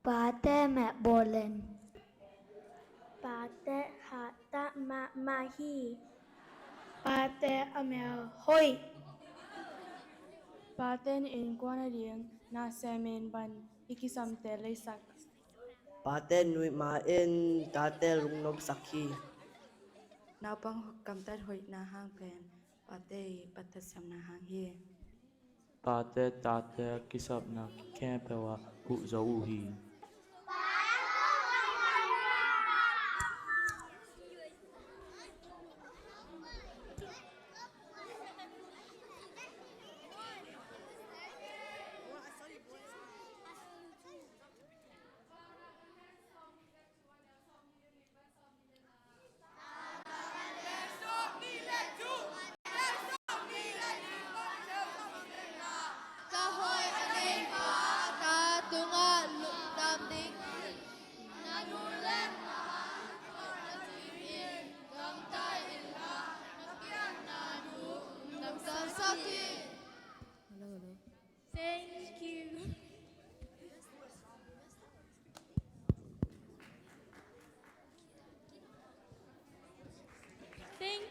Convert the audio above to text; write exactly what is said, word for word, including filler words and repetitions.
Pate meh bawlen. Pate hatah mahmah hi. Pate a mel hoih. Pate in innkuan a ding na semin ban i kisamte leisak. Pate nuih ma in tate lungnomsak hi. Naupang gamtat hoihna hang pen pate i pattatsiamna hang hi. Pate tate kisapna khempeuh ah huh zo uh hi. Ka hoih a neipa ta tungah lungdam ding hi. Na nu le na pa na cim in gamta inla, na pianna thu gamta sak hi. Thank you.